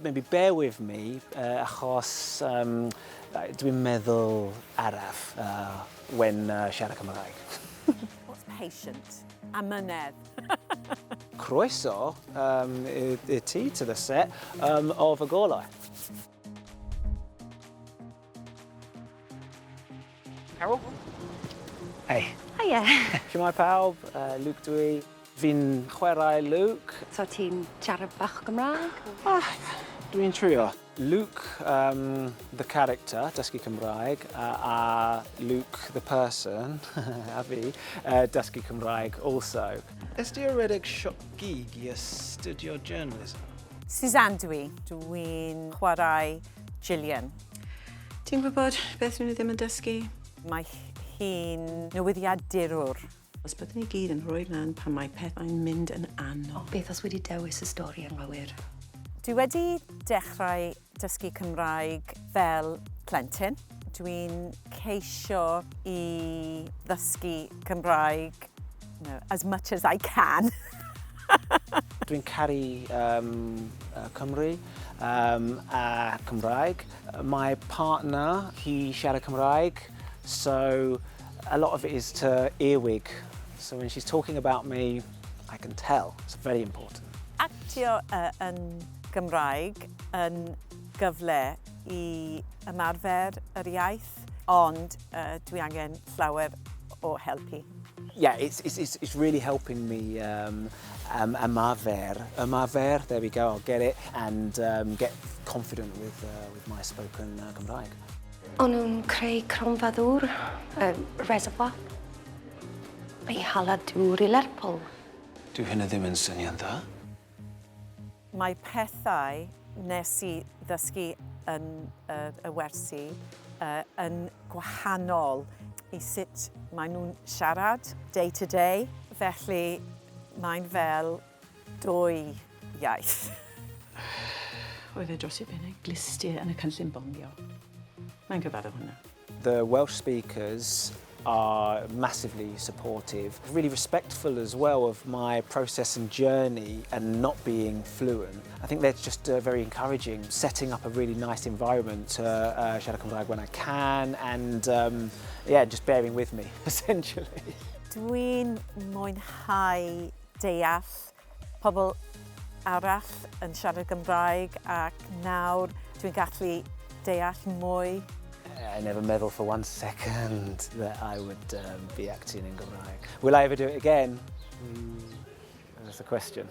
Maybe bear with me, achos dwi'n meddwl araf when siarad Cymraeg. What's patient? Amynedd. Croeso i ti to the set of Y Golau. Carol? Hey. Hiya. Shwmae pawb, Luke dwi. Fi'n chwarae Luke. So ti'n siarad bach o Gymraeg? Ah, dwi'n trio. Luke, the character, dysgu Cymraeg, a Luke, the person, a fi, dysgu Cymraeg also. Est ti o redeg siop gig i astudio journalism? Suzanne dwi. Dwi'n chwarae Gillian. Ti'n gwybod beth dyn nhw ddim yn dysgu? Mae hi'n newyddiadurwr. Os byddwn ni gyd yn rhoi lan pan mae pethau'n mynd yn anodd. Beth os wedi dewis y stori anghywir? Dwi wedi dechrau dysgu Cymraeg fel plentyn. Dwi'n ceisio i ddysgu Cymraeg as much as I can. Dwi'n caru Cymru a Cymraeg. My partner, he siarad Cymraeg, so a lot of it is to earwig. So when she's talking about me, I can tell. It's very important. Actio yn Gymraeg yn gyfle i ymarfer yr iaith, ond dwi angen llawer o helpu. Yeah, it's really helping me ymarfer, ymarfer, there we go, I'll get it, and get confident with my spoken Cymraeg. O'n nhw'n creu cronfa ddŵr, reservoir, i hala dŵr i Lerpwl. Dyw hynna ddim yn syniad dda. Mae pethau nes i ddysgu yn y wersi yn gwahanol i sut maen nhw'n siarad day to day, felly mae'n fel dwy iaith. Oedd e dros ei ben ei glustiau yn y cynllun bomio. Mae'n cyfaddef hwnna. The Welsh speakers are massively supportive, really respectful as well of my process and journey and not being fluent. I think they're just very encouraging, setting up a really nice environment to siarad Cymraeg when I can and just bearing with me, essentially. Dwi'n mwynhau deall pobl arall yn siarad Gymraeg ac nawr dwi'n gallu deall mwy. I never meddwl for 1 second that I would be acting in Gymraeg. Will I ever do it again? That's the question.